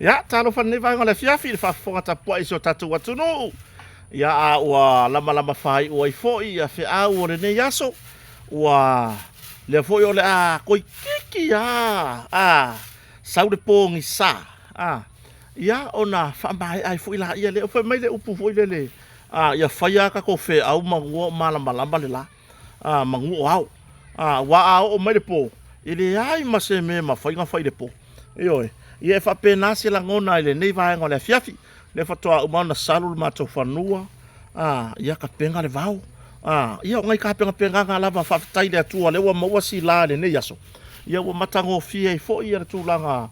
Ia, talofa lenei vaega o le afiafi i le faafofoga tapuai i si o tatou atunuu. Ia, a ua lamalama faaiu ai foi ia feau o lenei aso, ua lea foi o le a toeitiiti lava a sau le pogisa, a, ia ona faamaea ai foi laia lea. Fai mai le upu foi lele, a, ia faia a tatou feau meamanu o malamalama le la, a, manu o ao. A, aua a oo mai le po, e leai ma se mea e mafai ona fai i le po. Ioe. Ia e faapena se lagona i lenei vaega o le afiafi. Lea faatoa uma ona salu le matou fanua, a, ia tapena le vao. A, ia o nai tapenapenaga lava, faafetai i le Atua o lea ua maua sila i lenei aso. Ia ua matagofie ai foi le tulaga,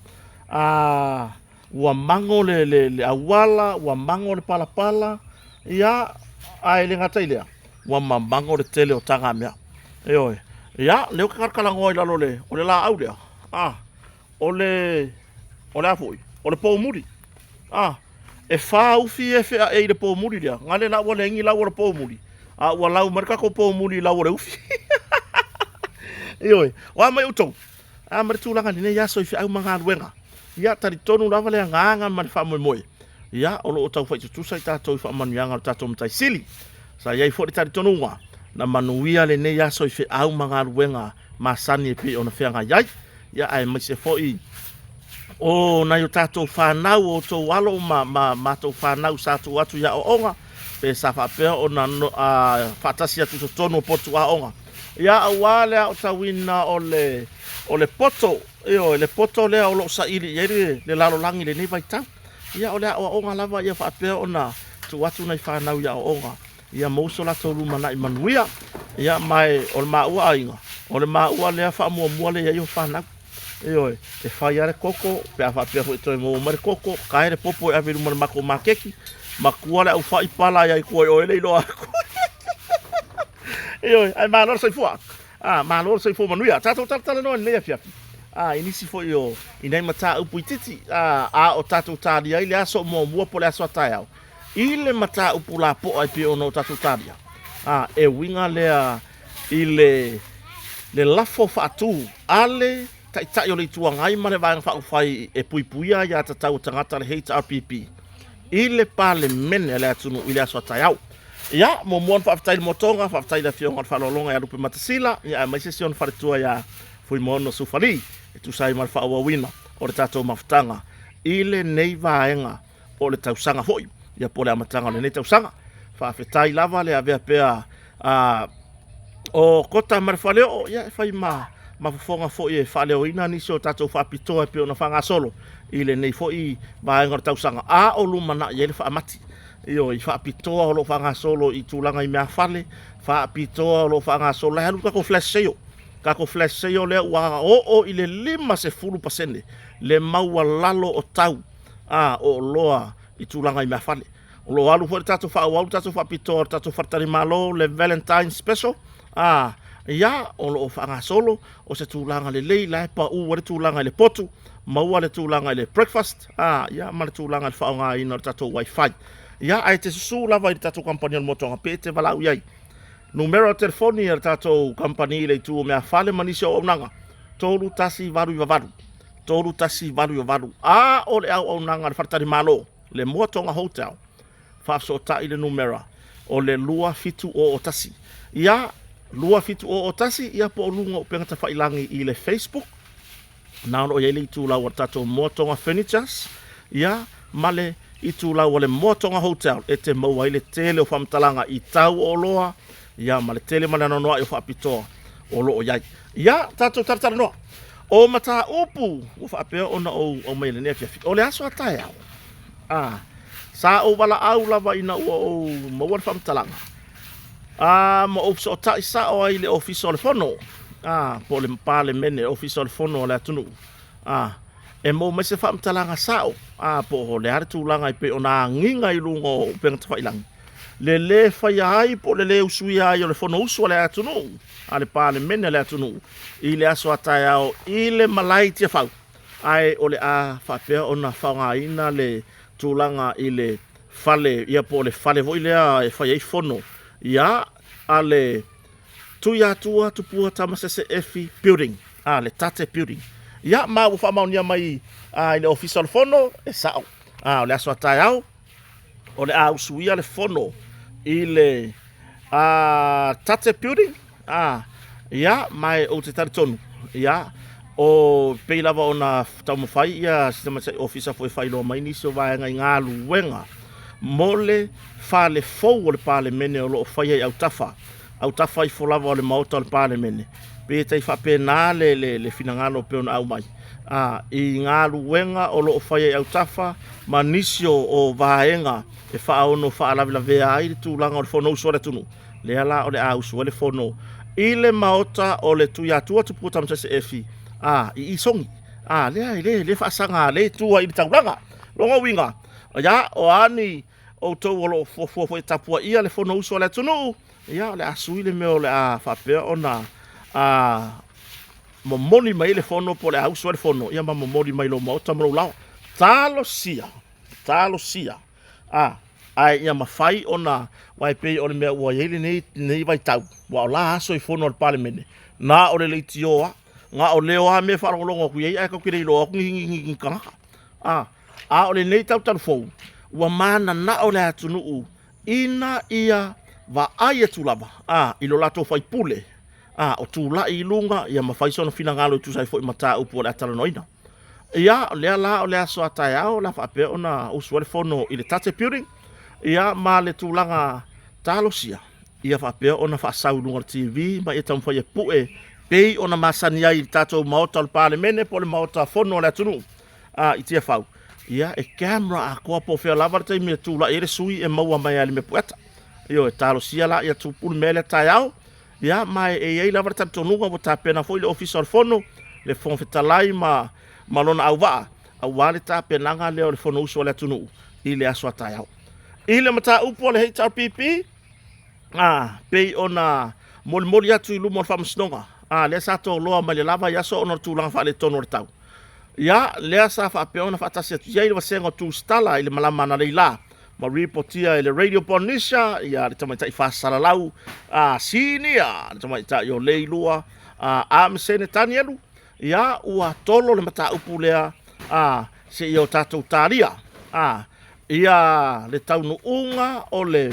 a, ua mago le, le, le auala, ua mago le palapala, ia, ae le gata i lea, ua mamago le tele o tagamea. Ioe. Ia, lea ou te talatalanoa i lalo o le, o le laau lea, a, o le, o le a foi? O le poumuli. A, e fa ufi e feaei i le poumuli lea, gale la ua leai ni lau o le poumuli, a ua lau mai le tatou poumuli i lau o le ufi. Ioe. O a mai outou? A ma le tulaga i lenei aso i feau ma galuega. Ia, talitonu lava le agaga ma le faamoemoe, ia, o lo o tau fai tutusa i tatou i faamanuiaga o le tatou Matai Sili. Sa i ai foi le talitonuga, na manuia lenei aso i feau ma galuega masani e pei ona feagai ai, ia, aemaise foi o nai o tatou fanau, o outou alo ma, ma matou fanau sa tuu atu i aoaoga, pe sa faapea ona no, a, faatasi atu i totonu o potu aoga. Ia, aua le aotauina o le, o le poto, ioe, le poto lea o lo o saili i ai le, le lalolagi i lenei vaitau. Ia, o le aoaoga lava ia faapea ona tuu atu nai fanau i aoaoga, ia maua so latou lumanai manuia. Ia, ma e, o le maua aiga, o le maua lea faamuamua lea i ai o fanau. Ioe, e fai lava le koko, pe a faapea foi e toe maua mai le koko, tae le popo e ave i luma o le matou maketi, matua le aufai pala ai i tua i o e le iloa atu. Ioe, ae malo le soifua. Ah, malo le soifua manuia. Tatou talatalanoa i lenei afiafi. Ah, i nisi foi o i nai mataupu itiiti, ah, a o tatou talia ai le aso muamua po o le aso a taeao i le mataupu lapoa e pei ona o tatou talia. Ah, e uiga lea i le le lafo faatu a le Taitai o le Itu Agai ma le Vaega Faaupufai e Puipuia Aia Tatau a Tagata le HRPP i le Palemene a le atunuu i le aso a taeao. Ia, muamua ona faafetai i le motoga, faafetai i le Afioga o le Faaaloaloga ia Lupematasila, ia aemaise si ona faletua ia Fuimaono Sufali e tusa ai ma le faaauauina o le tatou mafutaga i lenei vaega o le tausaga foi, ia po o le amataga o lenei tausaga. Faafetai lava le avea pea a o Kota ma le Faleoo, ia e fai ma ma fofoga foi e faaleoina nisi o tatou faapitoa e pei ona faagasolo i lenei foi vaega o le tausaga, a o lumanai ai le faamati. Ioe, i faapitoa o lo o faagasolo i tulaga i meafale, faapitoa o lo o faagasolo, la e alu le tatou flash sale, tatou flash sale lea ua oo i le 50% le maualalo o tau a o oloa i tulaga i meafale. O lo o alu foi le tatou faaauau le tatou faapitoa o le tatou faletalimalo le Valentine Special, a ia o lo o faagasolo o se tulaga lelei la e pau ai le tulaga i le potu, maua le tulaga i le breakfast, a ia ma le tulaga i le faaaogaina o le tatou wifi. Ia ae te susu lava i le tatou kamupani o le Motoga pe e te valaau i ai. Numera o telefoni a le tatou kamupani i le itu o meafale ma nisi o auaunaga, 3188, 3188, a o le auaunaga a le faletalimalo, le Moatoga Hotel, faafesootai le numera o le 2701. Ia, 2701, ia po o luga o upega tafailangi i le Facebook, na o lo o i ai le itulau a le tatou Moatoga Furnitures, ia, ma le itulau a le Moatoga Hotel e te maua ai le tele o faamatalaga i tau o oloa, ia, ma le tele ma le anoanoai o faapitoa o lo o i ai. Ia, tatou talatalanoa. O mataupu ua faapea ona ou aumaia i lenei afiafi, o le aso a taeao, a, sa ou valaau lava ina ua ou maua le faamatalaga, a, ma ou fesootai sao ai i le Ofisa o le Fono, a, po o le Palemene, Ofisa o le Fono a le atunuu, a, e maua mai se faamatalaga sao, a, po o le a le tulaga e pei ona agiga i luga o upega tafailangi, le lē faia ai po o le lē usuia ai o le Fonousu a le atunuu, a le Palemene a le atunuu i le aso a taeao i le malae i Tiafau, ae o le a faapea ona faaaogaina le tulaga i le fale, ia po o le fale foi lea e fai ai fono, ia, a le Tuiatua Tupua Tamasese Efi Building, a le Tate Building. Ia, ma ua faamaonia mai i le Ofisa o le Fono, e sao, o le aso a taeao, o le a usuia le fono i le Tate Building, ia, ma ou te talitonu, ia, o pei lava ona taumafai ia si tamaitai ofisa foi e faailoa mai nisi o vaega i galuega mo le fale fou o le Palemene o lo o faia i autafa, autafa ifo lava o le Maota o le Palemene. Pei e tai faapena le finagalo pei ona aumai i galuega o lo o faia i autafa ma nisi o vaega e faaono faalavelavea ai le tulaga o le Fonousu a le atunuu. Lea la o le a usu ai le fono i le Maota o le Tuiatua Tupua Tamasese Efi i Sogi. Lea e le faasaga lea e tua i le taulaga. Lona uiga, ia, o a ni outou o lo o fuafua foi e tapuaia le Fonousu a le atunuu, ia o le a sui le mea o le a faapea ona momoli mai ai le fono po o le a usu ai le fono, ia ma momoli mai lou maota ma lou laoa. Talosia, talosia, ae ia mafai ona, aua e pei o le mea ua i ai lenei vaitau, aua o la aso i fono a le Palemene, na o le leitio lava, na o leo lava mea e faalogologo atu i ai ae tatou te le iloa atu ni tagata. A o lenei tau talufou, ua mananao le atunuu ina ia vaai atu lava i lo latou faipule o tulai i luga ia ma fai sona finagalo e tusa ai foi ma mataupu o le a talanoaina. Ia, o lea la o le aso a taeao o le a faapea ona usu ai le fono i le Tate Building, ia ma le tulaga talosia ia faapea ona faasau i luga o le TV ma ia taumafai e pue pei ona masani ai i le tatou Maota o le Palemene po o le Maota Fono o le atunuu i Tiafau. Ia, e camera atoa po o fea lava le taimi e tulai ai le sui e maua mai lava i le mea pueata. Ioe, talosia la ia tupu le mea lea taeao. Ia, ma e i ai lava le talitonuga ua tapena foi le Ofisa o le Fono, le Fofoga Fetalai ma lona auvaa, aua le tapenaga lea o le Fonousu a le atunuu i le aso a taeao. I le mataupu a le HRPP, pei ona molimoli atu i luma o le Faamasinoga, lea sa toloa mai le lava i aso ona o le tulaga faaletonu o le tau. Ia, lea sa faapea ona faatasi atu i ai le vasega o Tusitala i le malama analeila ma ripotia e le Radio Polynesia ia le tamaitai faasalalau sinia le tamaitai o Leilua Amesene Tanielu. Ia, ua tolo le mataupu lea seia o tatou talia ia le taunuuga o le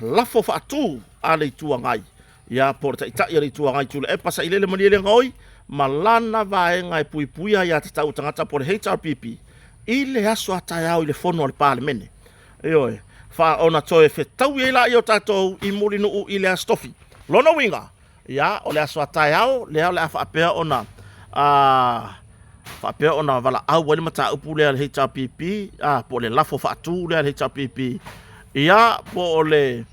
lafo faatu a le Itu Agai, ia po o le Taitai o le Itu Agai Tuilaepa Sailele Malielegaoi ma lana vaega e puipuia aia tatau a tagata po o le HRPP i le aso a taeao i le fono a le Palemene. Ioe, ona toe fetaui ai laia o tatou i Mulinuu i le Aso Tofi. Lona uiga, ia, o le aso a taeao lea o le a faapea ona faapea ona valaau ai le mataupu lea a le HRPP, po o le lafo faatu lea a le HRPP, ia, po o le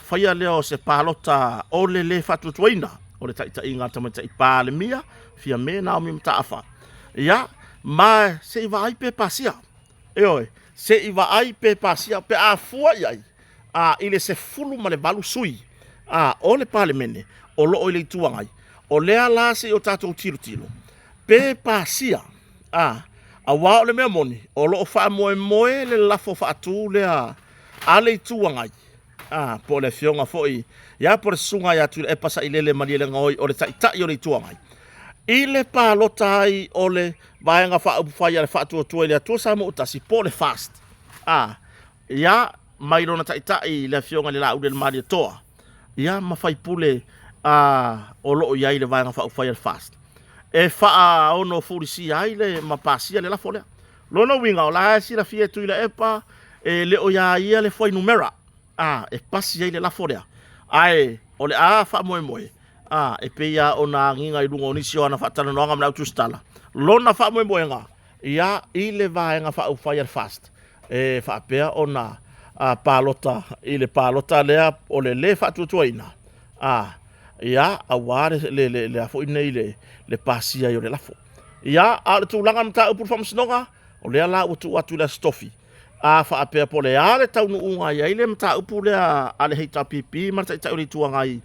faia lea o se palota o le lē faatuatuaina o le taitaiga a le tamaitai Palemia Fiame Naomi Mataafa. Ia, ma se i vaai pe pasia. Ioe, se i vaai pe pasia pe a fua i ai i le 18 sui o le Palemene o lo o i le Itu Agai. O lea la se i o tatou tilotilo pe pasia, aua o le mea moni o lo o faamoemoe le lafo faatu lea a le Itu Agai, po o le afioga foi ia po o le susuga ia Tuilaepa Sailele Malielegaoi o le Taitai o le Itu Agai, i le palota ai o le Vaega Faaupufai a le Faatuatua i le Atua Samoa ua Tasi po o le FAST, ia mai lona taitai le afioga i le Laaulialemalietoa, ia ma faipule o lo o i ai i le Vaega Faaupufai a le FAST, e faaono fulisia ai le ma pasia le lafo lea. Lona uiga, o la e silafia e Tuilaepa e le o ia ia le fuainumera e pasi ai le lafo lea, ae o le a faamoemoe e pei lava ona agiga i luga o nisi o ana faatalanoaga ma le au tusitala, lona faamoemoega ia i le Vaega Faaupufai a le FAST e faapea ona palota i le palota lea o le lē faatuatuaina ia aua le a foi nei le pasia ai o le lafo. Ia, a o le tulaga o le mataupu i le Faamasinoga, o lea la ua tuu atu i le Aso Tofi, a faapea po o le a le taunuuga e i ai le mataupu lea a le HRPP ma le Taitai o le Itu Agai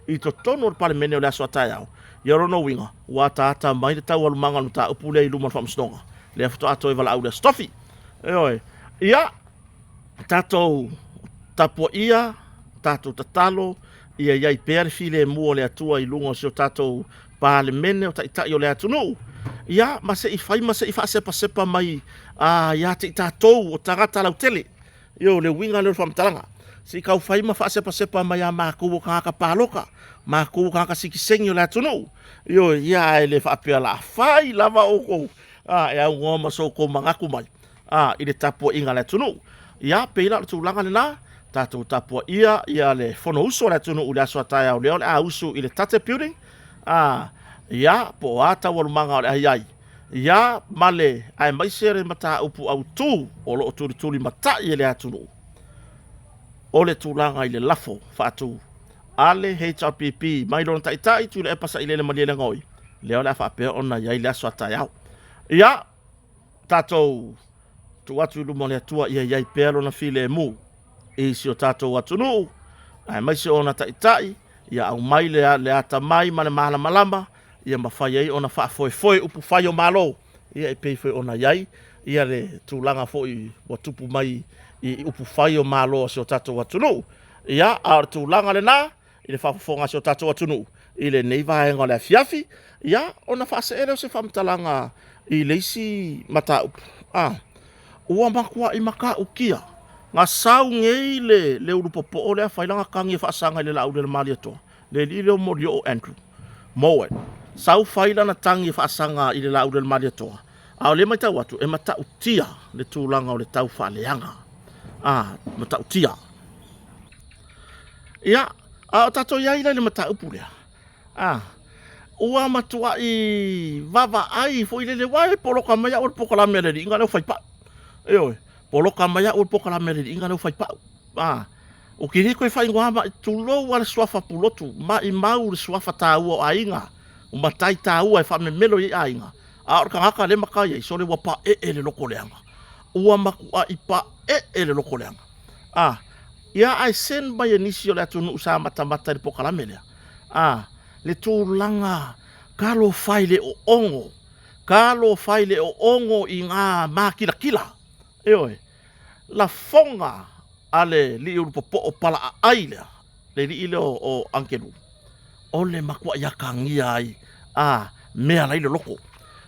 i totonu o le Palemene o le aso a taeao, ia o lona uiga, ua ataata mai le taualumaga o le mataupu lea i luma o le Faamasinoga, lea faatoa toe valaau i le Aso Tofi. Ioe. Ia, tatou tapuaia, tatou tatalo, ia i ai pea le filemu o le Atua i luga o si o tatou Palemene o Taitai o le atunuu, ia, ma se i fai ma se i faasepasepa mai ia te i tatou o tagata lautele. Ia, o le uiga lea o le faamatalaga. Se i tau fai ma faasepasepa mai ia matou o tagata palota, matou o tagata sitiseni o le atunuu. Ioe, ia ae le faapea o le a fai lava outou e aunoa ma so outou manatu mai i le tapuaiga a le atunuu. Ia, pei la o le tulaga lena, tatou tapuaia ia le Fonousu a le atunuu i le aso a taeao lea o le a usu i le Tate Building, ia, po o a taualumaga o le a i ai, ia, ma le, aemaise le mataupu autu o lo o tulitulimatai e le atunuu, o le tulaga i le lafo faatu a le HRPP mai lona taitai Tuilaepa Sailele Malielegaoi, lea o le a faapea ona i ai le aso a taeao. Ia, tatou tuu atu i luma o le Atua ia i ai pea lona filemu i si o tatou atunuu, aemaise ona taitai, ia aumai le, le atamai ma le malamalama, ia mafai ai ona faafoefoe upufai o Malo, ia e pei foi ona i ai ia le tulaga foi ua tupu mai i upufai o Malo a si o tatou atunuu. Ia, a o le tulaga lena i le faafofoga a si o tatou atunuu i lenei vaega o le afiafi, ia, ona faasee lea o se faamatalaga i le isi mataupu. A, ua matuai matautia na sau nei le, le ulu popoo lea fai lana tagi e faasaga i le Laauli a le Malietoa, le alii lea o Molioo Andrew Mowat, sau fai lana tagi e faasaga i le Laauli a le Malietoa, a o lea e matau atu e matautia le tulaga o le tau faaleaga. A, matautia. Ia, a o tatou i ai la i le mataupu lea, a, ua matuai vaavaai foi lele, aua e poloka mai au e le polokalame a le alii lea o fai pau. Ioe, poloka mai au e le polokalame a le alii lea o fai pau. A, ou te le toe faaigoa ma, tulou lava le suafa Pulotu, maimau le suafa taua o aiga, o matai taua e faamemelo i ai aiga, a o le tagata lea e matai ai, sole ua paee le loto leaga. Ua matuai paee le loto leaga. A, ia ae send mai e nisi o le atunuu sa matamata i le polokalame lea, a, le tulaga talofa i le oogo, talofa i le oogo i ngā mākilatila, ioe, lafoga a le lii ulupopoo palaaai lea, le lii lea o Angelu, o le matuai atagia ai a mea lai loloko.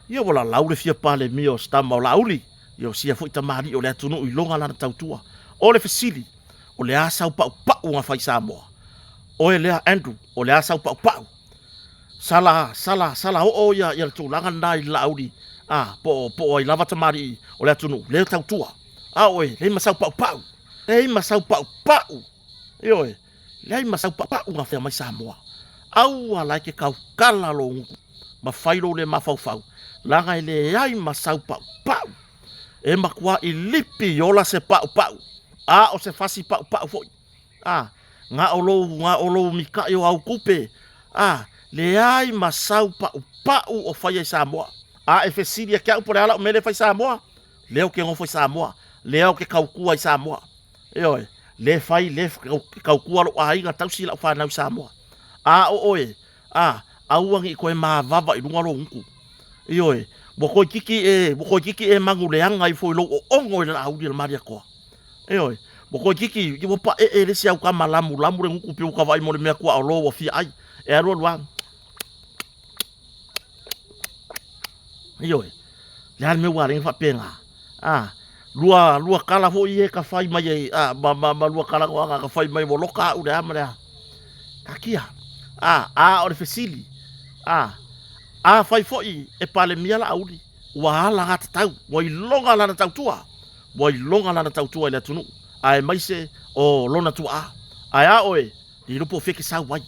Ia ua lalau le fia Palemia o Stama o Laauli, ia o sia foi tamalii o le atunuu i loga lana tautua. O le fesili, o le a sau paupau na fai Samoa? Oe lea Andrew, o le a sau paupau? Sala, sala, sala oo ia, ia le tulaga lena i le Laauli, a, po o, po o ai lava tamalii o le atunuu, lea tautua. A oe, leai ma sau paupau, leai ma sau paupau, ioe. Leai ma sau paupau na fea mai Samoa. Aua la e te tautala lou gutu ma fai lou le mafaufau, leaga e leai ma sau paupau. E matuai lipi ola se paupau, a o se fasi paupau foi. A, na o lou, na o lou mikai o au tupe. A, leai ma sau paupau o faia i Samoa. A e fesili ia te au po o le a lau mea lea e fai i Samoa? Lea ou te nofo i Samoa, lea ou te tautua i Samoa. Ioe, le fai, le tautua lou aiga, tausi lau fanau i Samoa. A o oe, a, aua ne i toe mavava i luga lou gutu. Ioe, ua toeitiiti e, ua toeitiiti e manuleaga ifo i lou oogo i le Laauli a le Malietoa. Ioe, ua toeitiiti, ua paee le isi aukama lamulamu le gutu pei ua ta vaai mo le mea tuaolo ua fia ai. E alu alu lava. Ioe, le a le mea ua ala ai ona faapena? A, lua, lua tala foi ia e ta fai mai ai, a, ma, ma, ma lua talanoaga ta fai mai ua loka au le a ma le a. Taatia. A, a o le fesili, a, afai foi e Palemia Laauli, ua alagatatau, ua iloga lana tautua, ua iloga lana tautua i le atunuu, aemaise o lona tuaa. Ae a oe? Le iloa po o fea e te sau ai.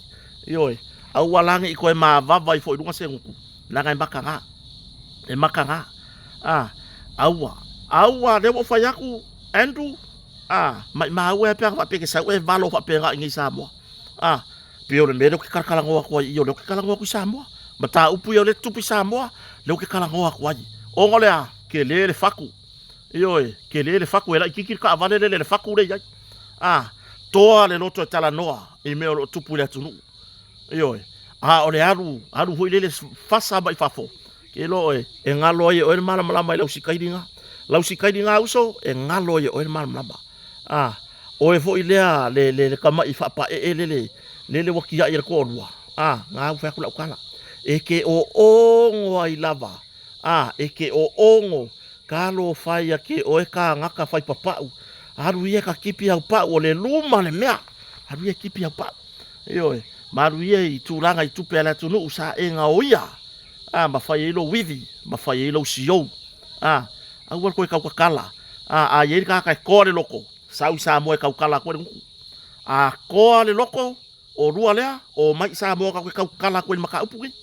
Ioe, aua la ne i toe mavava ifo i luga se gutu, leaga e makaga. E makaga. A, aua, aua, lea ua ou fai atu, Andrew, a, maimau ea pe ana faapea e te sau e valo faapena i inei i Samoa. A, pei o le mea lea ou te talatalanoa atu ai i i, o lea ou te talanoa atu i Samoa. Mataupu ia o lea e tutupu i Samoa, lea ou te talanoa atu ai. Ona o le a? Tele le fatu. Ioe, tele le fatu, e laitiiti le taavale lele le fatu lea e i ai. A, toa le loto e talanoa i mea o lo o tupu i le atunuu. Ioe, a o le alu, alu foi lele fasa mai fafo, ke iloa oe, e galo ai e oe le malamalama i lau sikaili na. Lau sikaili na uso, e galo ai e oe le malamalama. A, oe foi lea le, le, le tama'i faapaee lele, lele ua tiai e le toalua. A, na au fai atu lau tala. E te oogo ai lava, a, e te oogo, talofa ia te oe kānaka fai papau, alu ia ka tipi au pau, o le luma le mea, alu ia tipi au pau. Ioe, ma alu ia i tulaga i tupe a le atunuu sa e gaoia, a, ma fai ai lou ivi, ma fai ai lou siou, a, aua le toe tautatala, a, a i ai le tagata e toa le loto, sau i Samoa e tautala atu ai le gutu. A toa le loto, o lua lea, omai i Samoa tatou te tautala atu ai i le mataupu lenei.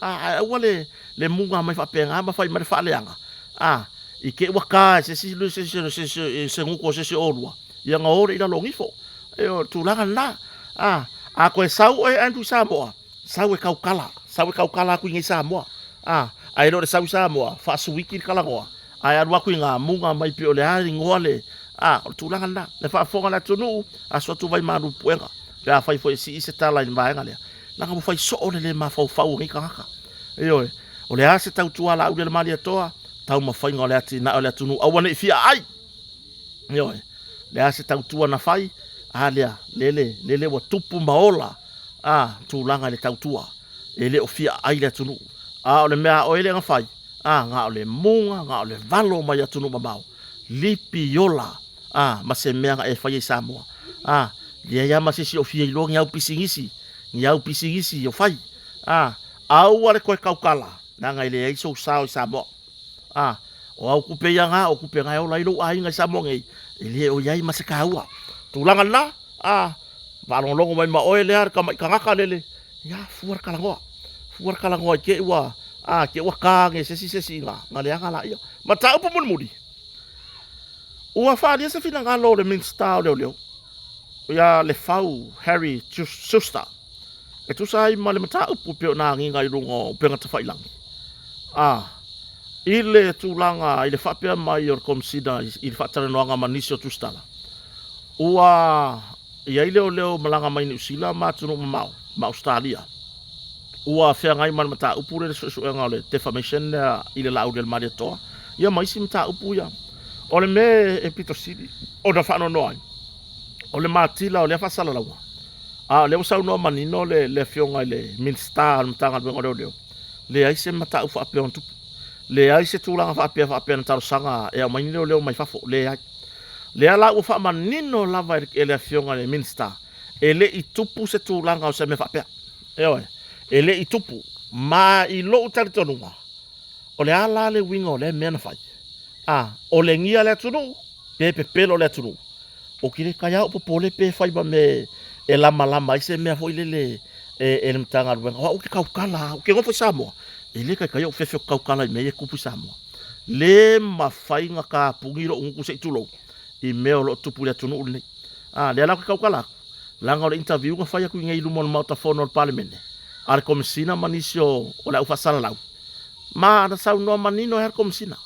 A, ae aua le, le muga mai faapena ma fai mai le faaleaga, a, i te i ua ta e se isi, se isi, se isi, se gutu o se isi o olua, ia ona o lea i lalo gifo. E, o le tulaga lena. A, a toe sau oe Andrew i Samoa, sau e tautala, sau e tautala atu i inei i Samoa. A, ae le o le sau i Samoa, faasuiki le talanoa, ae alu atu i ga, muga mai pei o le a igoa le, a, o le tulaga lena. Le faafofoga a le atunuu, aso atu vai malu puega, pe afai foi e sii se tala i le vaega lea, leaga ua fai soo le le mafaufau o nei tagata. Ioe, o le a se tautua a Laaulialemalietoa? Taumafaiga o le atinae o le atunuu, aua ne i fia aai! Ioe, le a se tautua na fai? A lea, lele, lele ua tupu ma ola, a, tulaga i le tautua. E le o fia aai le atunuu. A o le mea a oe lea na fai, a, na o le muga, na o le valo mai atunuu mamao. Lipi ola, a, ma se mea na e faia i Samoa. A, leai lava ma se isi o fia iloa ni au pisinisi, ni au pisinisi o fai. A, aua le toe tautala, leaga e leai sou sao i Samoa. A, o au tupe ia na, o tupe na e ola ai lou aiga i Samoa nei, e le o i ai ma se taua. Tulaga lena, a, faalogologo mai ma oe lea le tamai tagata lele, ia, fua le talanoa, fua le talanoa i te i ua, a, te i ua ta ane e se isi se isi ina, na leaga laia. Mataupu mulimuli, ua faaalia se finagalo o le Minisita o Leoleo, ia Lefau Harry Schuster, e tusa ai ma le mataupu e pei ona agiga i luga o upega tafailagi, a, i le tulaga i le faapea mai o le Komesina i le faatalanoaga ma nisi o tusitala, ua i ai leoleo malaga mai Niu Sila ma atunuu mamao ma Ausetalia, ua feagai ma le mataupu lea i le suesuega o le defamation lea i le Laaulialemalietoa, ia ma isi mataupu ia. O le mea e pito sili ona faanoanoa ai, o le matila o lea faasalalauga, a o lea ua saunoa manino le, le afioga i le Minisita o le Matagaluega o Leoleo, leai se mataupu faapea ona tupu. Leai se tulaga faapea faapea na talosaga e aumai ni leoleo mai fafo, leai. Lea la ua faamanino lava e le afioga i le Minisita, e le i tupu se tulaga o se mea faapea. Ioe, e le i tupu. Ma i lou talitonuga, o le a la le uiga o lea mea na fai? A, olegia le atunuu, pe pepelo le atunuu. Ou te le taia ou popole pe fai ma mea e lamalama ai se mea foi lele e le Matagaluega. O au ou te tautala, ou te nofo i Samoa, e le taitai ou fefe ou te tautala i mea ia e tupu i Samoa. Le mafai ona tapuni lou gutu se i tulou i mea o lo o tupu i le atunuu lenei. A, lea la ou te tautala atu, leaga o le interview na fai atu i nei i luma o le Maota Fono o le Palemene a le Komesina ma nisi o le au faasalalau, ma na saunoa manino ai lava le Komesina,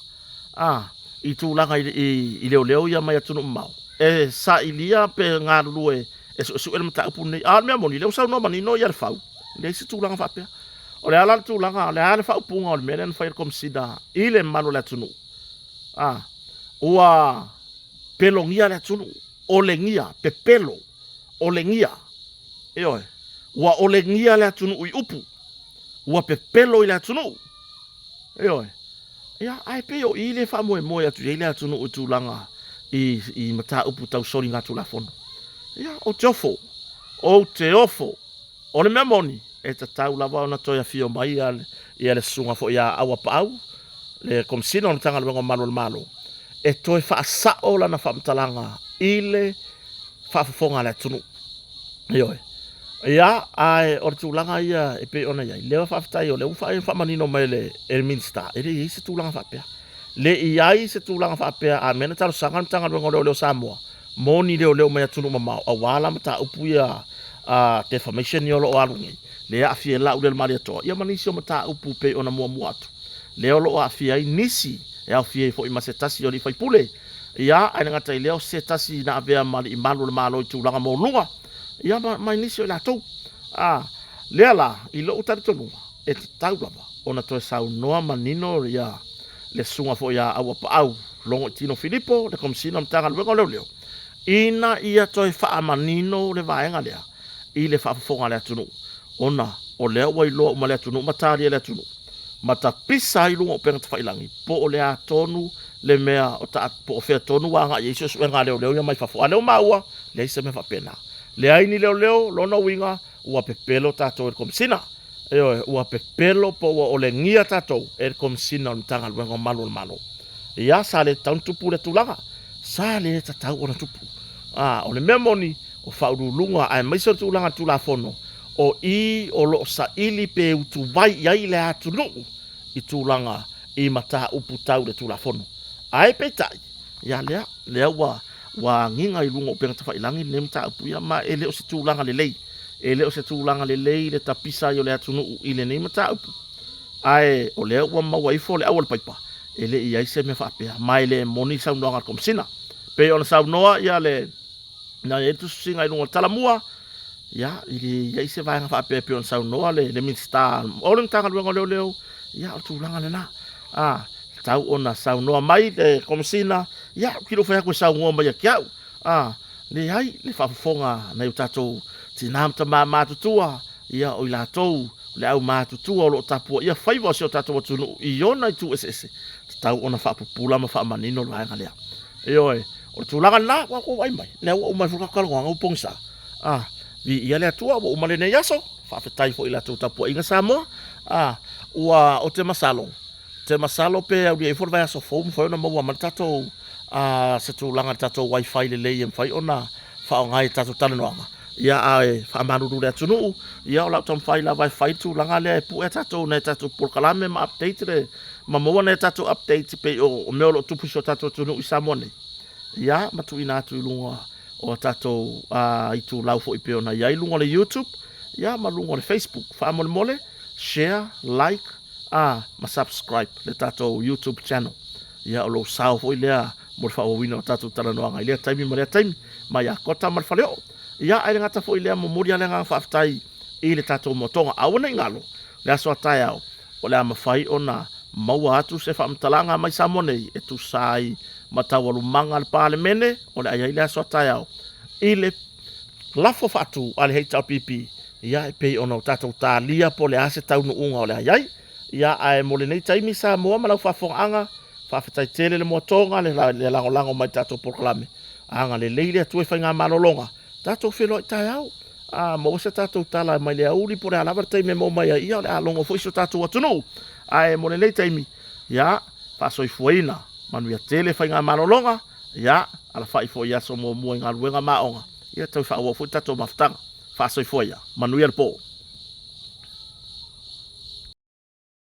a, i tulaga i, i, i leoleo ia mai atunuu mamao, e sailia pe galulue e suesue le mataupu lenei. A o le mea moni, lea ua saunoa manino ia Lefau, e leai se tulaga faapea. O le a la le tulaga, o le a le faaupuga o le mea lea na fai e le Komesina i le mamalu o le atunuu? A, ua pelogia le atunuu, olegia, pepelo, olegia. Ioe, ua olegia le atunuu i upu, ua pepelo i le atunuu. Ioe. Ia, ae pei o i lea e faamoemoe atu i ai le atunuu i tulaga i, i mataupu tau soligatulafono. Ia, ou te ofo, ou te ofo. O le mea moni, e tatau lava ona toe afio mai ia, ia le susuga foi ia Auapaau, le Komesina o le Matagaluega o Malu o le Malo, e toe faasao lana faamatalaga i le faafofoga a le atunuu. Ioe. Ia, ae o le tulaga ia e pei ona i ai, lea faafetai o lea ua faamanino mai e le, e le Minisita, e le i ai se tulaga faapea. Le i ai se tulaga faapea, a mea na talosaga le Matagaluega o Leoleo Samoa, mo ni leoleo mai atunuu mamao, aua la mataupu ia a defamation ia o lo o alu nei, lea e aafia ai Laaulialemalietoa, ia ma nisi o mataupu pei ona muamua atu, lea o lo o aafia ai nisi, e aofia ai foi ma se tasi o alii faipule, ia, ae le gata i lea o se tasi na avea ma alii malu o le Malo i tulaga maualuga, ia ma, ma nisi o i latou. A, lea la, i lou talitonuga, e tatau lava ona toe saunoa manino ia le susuga foi ia Auapaau Logoitino Filipo, le Komesina o Matagaluega o Leoleo, ina ia toe faamanino le vaega lea i le faafofoga a le atunuu, ona O lea ua iloa uma le atunuu ma talia le atunuu ma tapisa ai luga o upega tafailangi po o le a tonu le mea o ta po o fea tonu ua agai i ai suesuega a leoleo ia mai fafo. A o lea ua maua, leai se mea faapena. Leai ni leoleo, lona uiga ua pepelo tatou e le Komesina. Ioe, ua pepelo po ua olegia tatou e le Komesina o le Matagaluega o Malu o le Malo. Ia, sa le tatau ona tupu lea tulaga. Sa le tatau ona tupu. A, o le mea moni, o faauluuluga aemaise o le tulaga i le Tulafono, o i o lo o saili pe utuvai i ai le atunuu i tulaga i mataupu tau le Tulafono. Ae peitai, ia lea, lea ua, ua agiga i luga o upega tafailangi lenei mataupu, ia ma e le o se tulaga lelei. E le o se tulaga lelei le tapisa ai o le atunuu i lenei mataupu. Ae o lea ua maua ifo le au a le paipa, e le i i ai se mea faapea, ma e le moni le saunoaga a le Komesina. E pei ona saunoa ia le na i ai le tusitusiga i luga o le Talamua, ia, e le i ai se vaega faapea e pei ona saunoa le, le Minisita o le Matagaluega o Leoleo, ia, o le tulaga lena. A, tatau ona saunoa mai le Komesina, ia, ou te le o fai atu e saunoa mai ia te au. A, leai, le faafofoga a nai o tatou tina ma tama matutua, ia, o i latou le au matutua o lo o tapuaia faiva o si o tatou atunuu i ona itu eseese, tatau ona faapupula ma faamanino le vaega lea. Ioe, o le tulaga lena, ua outou vaai mai, lea ua uma ai foi le tatou talanoaga ua pogisa. A, viia le Atua ua uma lenei aso, faafetai foi i la outou tapuaiga Samoa. A, ua, ou te masalo, te masalo pe aulia ifo le vaiaso fou mafai ona maua mai le tatou a, se tulaga i le tatou wifi lelei e mafai ona faaaoga i tatou talanoaga. Ia, ae faamalulu i le atunuu, ia o lau taumafai lava e fai le tulaga lea e pue a tatou nai a tatou polokalame ma update le ma maua nai a tatou update pei o mea o lo o tupu i si o tatou atunuu i Samoa nei. Ia, ma tuuina atu i luga o a tatou itulau foi pei ona i ai luga o le YouTube, ia ma luga o le Facebook. Faamolemole, share, like, a ma subscribe le tatou YouTube channel. Ia, o lou sao foi lea mo le faaauauina o tatou talanoaga i lea taimi ma lea taimi, mai ia Kota ma le Faleoo. Ia, ae le gata foi i lea, momoli lava le agaga faafetai i le tatou motoga. Aua ne i galo, le aso a taeao, o le a mafai ona maua atu se faamatalaga mai Samoa nei e tusa ai ma taualumaga a le Palemene o le a i ai le aso a taeao i le lafo faatu a le HRPP, ia e pei ona o tatou talia po o le a se taunuuga o le a i ai. Ia, ae mo lenei taimi Samoa ma lau faafofogaaga, faafetai tele le moatoga, le lagolago mai i le tatou polokalame. Agalelei le Atua i faigamalologa, tatou feiloai taeao. A maua se tatou tala mai le aoauli po o le a lava le taimi e maua mai ai, ia o le a logo foi si o tatou atunuu. Ae mo lenei taimi, ia, faasoifuaina, manuia tele faigamalologa, ia, alafai foi i aso muamua i galuega ma aoga, ia toe faaauau foi le tatou mafutaga. Faasoifua ia, manuia le po.